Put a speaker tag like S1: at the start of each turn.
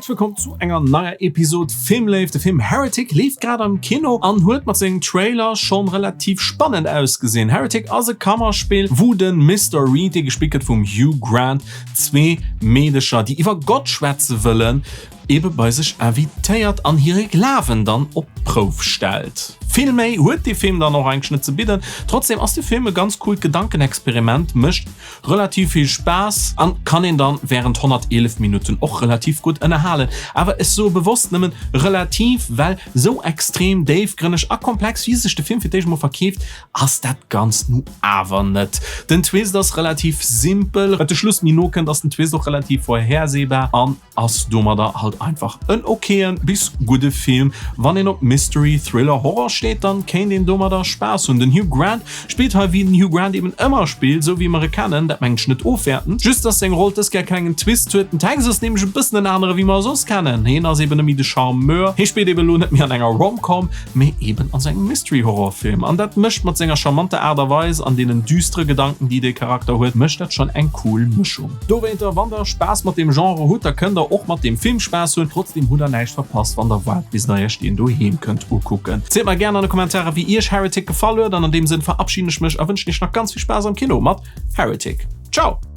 S1: Häerzlech wëllkomm zu enger neier Episod Filmléift. De Film Heretic leeft grad am Kino an huet mat sengem Trailer schonn relativ spannend ausgesinn. Heretic ass e Kammerspill, wou de Mister Reed, dee gespillt gëtt vum Hugh Grant, zwee Meedecher, déi iwwer Gott schwätze wëllen, ebe bei sech invitéiert an hire Glawen dann op d'Prouf stellt. Vill méi huet dee Film dann och eigentlech net ze bidden. Trotzdem ass de Film e ganz coolt Gedankenexperiment, mécht relativ vill Spaass an kann een dann während 111 Minutten och relativ gutt ënnerhalen. Awer ech soe bewosst nëmmen relativ, well sou extrem déifgrënneg a komplex wéi sech de Film fir d'éischt mol verkeeft, ass dat Ganzt nu awer net. Den Twist ass relativ simpel, wat de Schluss méi no kënnt ass den Twist och relativ vorhersehbar an Ass domadder halt einfach en okayen bis gudde Film. Wann een op Mystery, Thriller, Horror steet, dann kéint een domadder Spaass hunn. Den Hugh Grant spillt hei wéi den Hugh Grant eben ëmmer spillt, sou wéi mer e kennen, dat mengen ech net ofwäertend, just dass seng Roll dës Kéier klengen Twist huet. Den Text ass nämlech e bëssen en anere wéi mer e soss kennen. Heen ass eben net méi de Charmeur, hee spillt eben elo net méi an enger Rom-Com, mee eben an sou engem Mystery-Horror-Film. An dat mécht mat senger charmanter Aart a Weis an deenen düstere Gedanken déi de Charakter huet, mécht dat schonn eng cool Mëschung. Dowéinter, wann der Spaass mat deem Genre hutt, da kënnt der och mat deem Film Spaass hunn. Trotzdem hutt der näischt verpasst, wann der waart bis der iech deen doheem kënnt ukucken. Zielt mer gären an de Kommentarer wéi iech Heretic gefall huet an an deem Sënn verabschiden ech mech a wënschen iech nach ganz vill Spaass am Kino mat Heretic. Ciao!